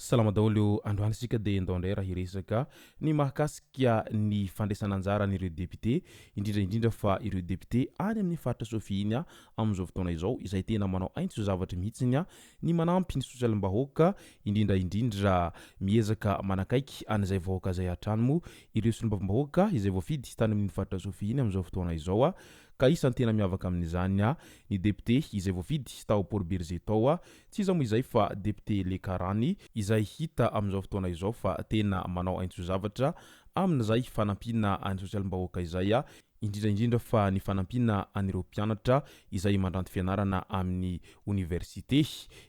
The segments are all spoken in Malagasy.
Salama daholo o, androany isika dia ndao indray raha hiresaka ny mahakasika ny fandraisana anjaran'ireo député, indrindra indrindra fa ireo député any amin'ny faritra Sofia iny amin'izao fotoana izao izay tena manao aintso zavatra mihitsiny ny manampy ny sosialim-bahoaka, indrindra indrindra miezaka manakaiky an'izay vahoaka izay hatrany moa ireo solombavambahoaka izay voafidy tany amin'iny faritra Sofia iny amin'izao fotoana izao ka isan'ny tena miavaka amin'izany ny député izay voafidy tao Port Bergé tao. Tsy iza moa izay fa député Lekarany izay hita amin'izao fotoana izao fa tena manao aintso-zavatra amin'izay fanampiana ny sosialim-bahoaka izay, indrindra indrindra fa ny fanampiana an'ireo mpianatra izay mandranto fianarana amin'ny oniversite.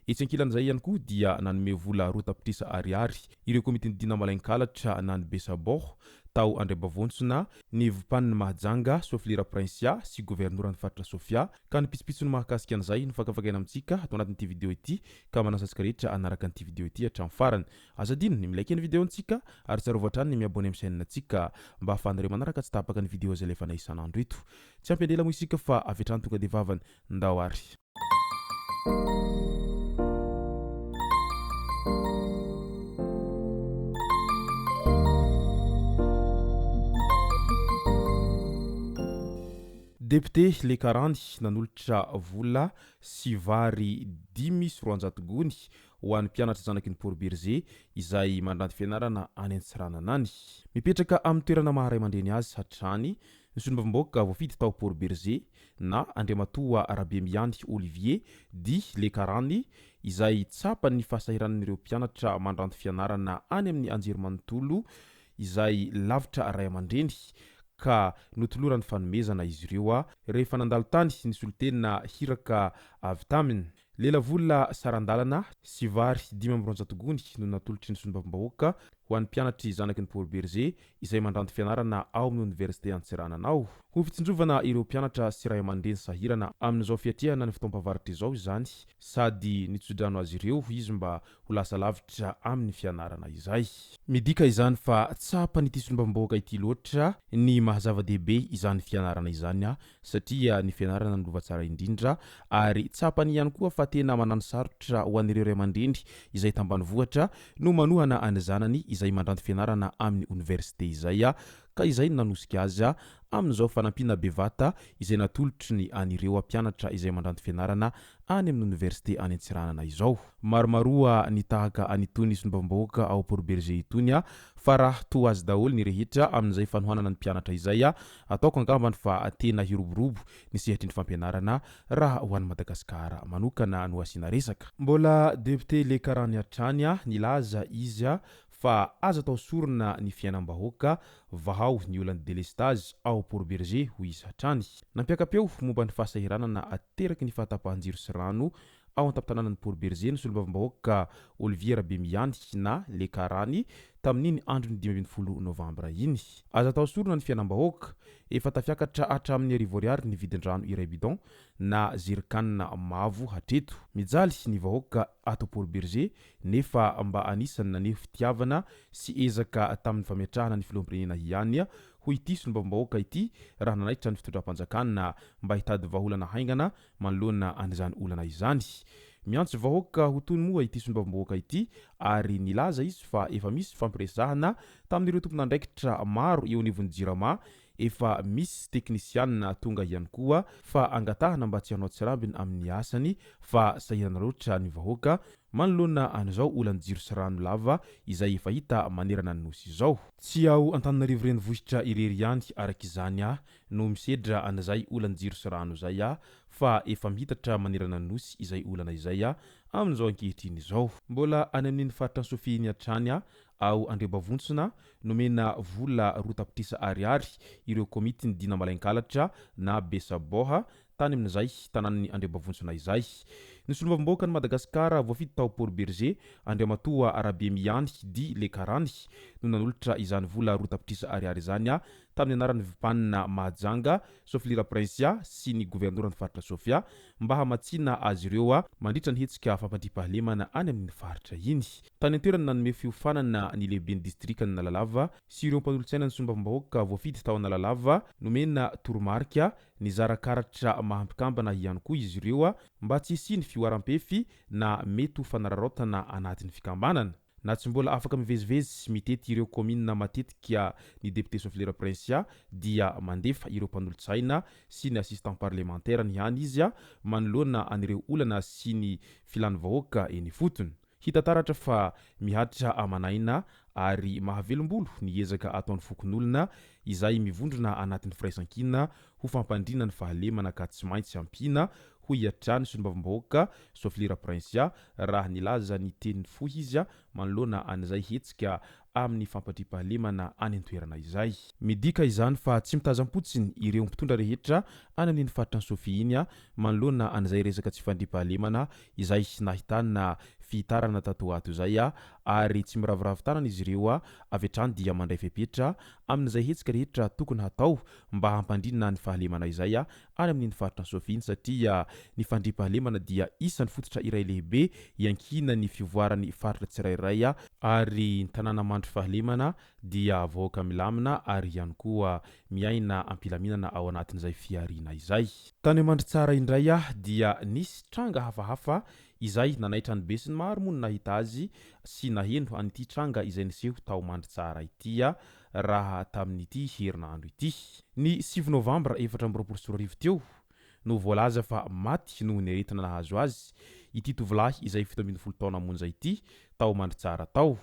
Etsy ankilan'izay ihany koa dia nanome vola 2 tapitrisa ariary ireo komitin'ny Dina Malain-kalatra na ny Besaboho tao Andriabavontsona, ny Vpan Mahajanga, Soflira Princia sy governoran'ny faritra Sofia, Ka ny pitsopitsony mahakasika an'izay no fakafakaina amintsika ato anatin'ity video ity ka manasa antsika rehetra hanaraka an'ity video ity hatramin'ny farany. Aza adino ny mi-like ny video ntsika ary tsarovy hatrany ny mi-abonner amin'ny chaîne ntsika mba ahafahanareo manaraka tsy tapaka ny video izay alefanay isan'andro eto. Tsy ampy andela moa isika fa avy hatrany tonga dia vavany. Ndao ary. Député Lekarandy nanolotra vola sy vary 205 gony ho an'ny mpianatra zanaky ny Port Bergé izay mandranto fianarana any Antsiranana any. Mipetraka amin'ny toerana maha ray aman-dreny azy hatrany ny solombavambahoaka voafidy tao Port Bergé na Andriamatoa Rabemiany Olivier dit Lekarandy izay tsapany ny fahasahiranan'ireo mpianatra mandranto fianarana any amin'ny anjerimanontolo izay lavitra ray aman-dreny ka notolorany fanomezana izy ireo rehefa nandalo tany ny solontena hiraka avy taminy. Lelavola saran-dalana sy vary 205 gony no natolotry ny solombavambahoaka ho an'ny mpianatry zanaky ny Port Bergé izay mandranto fianarana ao amin'ny Oniversite Antsiranana ao. Ho fitsinjovana ireo mpianatra sy ray aman-dreny sahirana amin'izao fiatrehana ny fotoam-pahavaratra izao izany sady nitsodrano azy ireo izy mba ho lasa lavitra amin'ny fianarana izay. Midika izany fa tsapan'ity solombavambahoaka ity loatra ny maha zava-dehibe izany fianarana izany satria ny fianarana no lova tsara indrindra ary tsapany ihany koa fa tena manano sarotra ho an'ireo ray aman-dreny izay tambanivohitra no manohana ny zanany izay mandranto fianarana amin'ny oniversite izay ka izay no nanosika azy amin'izao fanampiana bevata izay natolotry ny an'ireo mpianatra izay mandranto fianarana any amin'ny oniversite any Antsiranana izao. Maromaroa ny tahaka an'itony solombavambahoaka ao Port Bergé itony fa raha toa azy daholo ny rehetra amin'izay fanohanana ny mpianatra izay, ataoko angambany fa tena hiroborobo ny sehatry ny fampianarana raha ho an'i Madagasikara manokana no asiana resaka. Mbola député Lekarany hatrany nilaza izy fa aza atao sorona ny fiainam-bahoaka, vahao ny olan'ny delestazy ao Port Bergé, hoy izy hatrany. Nampiaka-peo momba ny fahasahiranana ateraky ny fahatapahan-jiro sy rano ao an-tampon-tanànan'i Port Bergé ny solombavambahoaka Olivier Rabemiany na Lekarany tamin'iny andron'ny 15 novambra iny. Aza atao sorona ny fiainam-bahoaka, efa tafiakatra hatramin'ny 1000 ariary ny vidin-drano iray bidon na zerikanina mavo hatreto. Mijaly ny vahoaka ato Port Bergé nefa mba anisan'ny naneho fitiavana sy ezaka tamin'ny fametrahana ny filoham-pirenena ihany hoy ity solombavambahoaka ity raha nanaitra ny fitondram-panjakana mba hitady vahaolana haingana manoloana an'izany olana izany. Miantso vahoaka ho tony moa ity solombavambahoaka ity ary nilaza izy fa efa misy fifampiresahana tamin'ireo tompon'andraikitra maro eo anivon'ny Jirama, efa misy teknisianina tonga ihany koa fa angatahana mba tsy hanao tsirambina amin'ny asany fa sahirana loatra ny vahoaka manoloana an'izao olan'ny jiro sy rano lava izay efa hita manerana ny Nosy izao. Tsy ao Antananarivo renivohitra irery ihany araka izany no misedra an'izay olan'ny jiro sy rano izay fa efa mihitatra manerana ny Nosy izay olana izay amin'izao ankehitriny izao. Mbola any amin'iny faritra Sofia iny hatrany ao Andriabavontsona, nomena vola 2 tapitrisa ariary ireo komitin'ny Dina Malainkalatra na Besaboha tany amin'izay tanànan'i Andriabavontsona izay. Ny solombavambahoakan'i Madagasikara voafidy tao Port Bergé, Andriamatoa Rabemiany dit Lekarany, no nanolotra izany vola 2 tapitrisa ariary izany tamin'ny anaran'ny Vpan Mahajanga, Soflira Princia sy ny governoran'ny faritra Sofia mba hamatsiana azy ireo mandritra ny hetsika fampandriampahalemana any amin'iny faritra iny. Tany an-toerana nanome fiofanana ny lehiben'ny distrikan'i Analalava sy ireo mpanolotsaina ny solombavambahoaka voafidy tao Analalava, nomena toromarika, nizara karatra maha mpikambana ihany koa izy ireo mba tsy hisian'ny fihoaram-pefy na mety ho fanararaotana anatin'ny fikambanana. Na tsy mbola afaka mivezivezy mitety ireo kaominina matetika ny depiote Soafilira Princia dia mandefa ireo mpanolotsaina sy ny assistant parlementaire-ny ihany izy manoloana an'ireo olana sy ny filan'ny vahoaka eny ifotony. Hita taratra fa mihatra aman'aina ary mahavelom-bolo ny ezaka ataon'ny fokonolona izay mivondrona anatin'ny firaisankina ho fampandriana ny fahalemana ka tsy maintsy ampiana, hoy hatrany solombavambahoaka Soafilira Princia raha nilaza ny teny fohy izy manoloana an'izay hetsika amin'ny fampandriampahalemana any an-toerana izay. Midika izany fa tsy mitazam-potsiny ireo mpitondra rehetra any amin'iny faritra Sofia iny manoloana an'izay resaka tsy fandriampahalemana izay nahitana fihitarana tato ho ato izay ary tsy miraviravy tanana izy ireo avy hatrany dia mandray fepetra amin'izay hetsika rehetra tokony hatao mba hampandriana ny fahalemana izay any amin'iny faritra Sofia iny satria ny fandriampahalemana dia isan'ny fototra iray lehibe iankinan'ny fivoaran'ny faritra tsirairay ary ny tanàna mandry fahalemana dia vahoaka milamina ary ihany koa miaina am-pilaminana ao anatin'izay fihariana izay. Tany Mandritsara indray dia nisy tranga hafahafa izay nanaitra ny besinimaro moa ny nahita azy sy naheno an'ity tranga izay niseho tao Mandritsara ity raha tamin'ity herinandro ity. Ny sivy novambra 2024 teo no voalaza fa maty noho ny aretina nahazo azy ity tovolahy izay 17 taona monja ity tao Mandritsara tao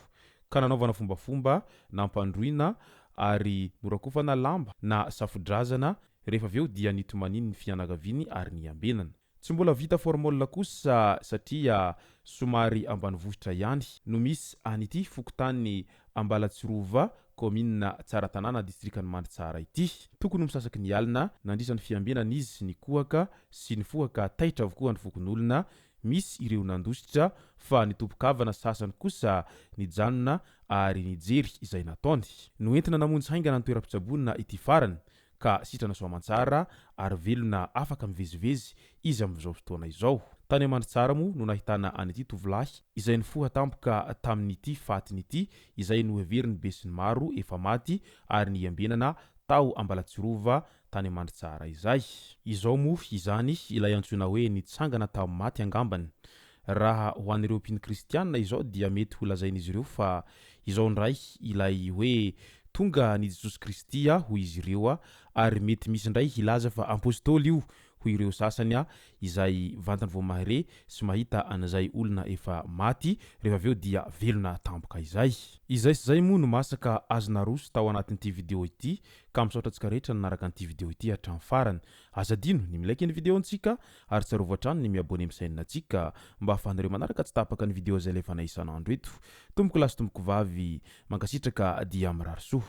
ka nanaovana fombafomba nampandroina ary norakofana lamba na safo-drazana rehefa avy eo dia nitomanian'ny fianakaviany ary niambenana. Tsy mbola vita formol kosa satria somary ambanivohitra ihany no misy an'ity fokontany Ambalatsirova, kaominina Tsaratanàna, distrikan'i Mandritsara ity. Tokony ho misasaky ny alina, nandritra ny fiambenana izy nikohaka sy nifoha ka taitra avokoa ny fokonolona, misy ireo nandositra fa ny tompon-kavana sasany kosa nijanona ary nijery izay nataony. Noentina namonjy haingana ny toeram-pitsaboana ity farany ka sitrana soamantsara ary velona afaka mivezivezy izy amin'izao fotoana izao. Tany Amandritsara moa no nahitana an'ity tovolahy izay nifoha tampoka tamin'ity fatiny ity izay noheverin'ny besinimaro efa maty ary niambenana tao Ambalatsirova tany Amandritsara izay. Izao moa izany ilay antsoina hoe nitsangana tamin'ny maty angambany. Raha ho an'ireo mpino kristiana izao dia mety ho lazain'izy ireo fa izao indray ilay hoe tonga ny Jesosy Kristy hoy izy ireo ary mety misy indray hilaza fa apostoly io hoy ireo sasany izay vantany vao mahare sy mahita an'izay olona efa maty rehefa avy eo dia velona tampoka izay. Izay sy izay moa no masaka azo naroso tao anatin'ity video ity ka misaotra antsika rehetra nanaraka an'ity video ity hatramin'ny farany. Aza adino ny mi-like ny video-ntsika ary tsarovy hatrany ny mi-abonner amin'ny chaîne-ntsika mba ahafahanareo manaraka tsy tapaka ny video izay alefanay isan'andro eto. Tompoko lahy sy tompoko vavy, mankasitraka dia mirary soa.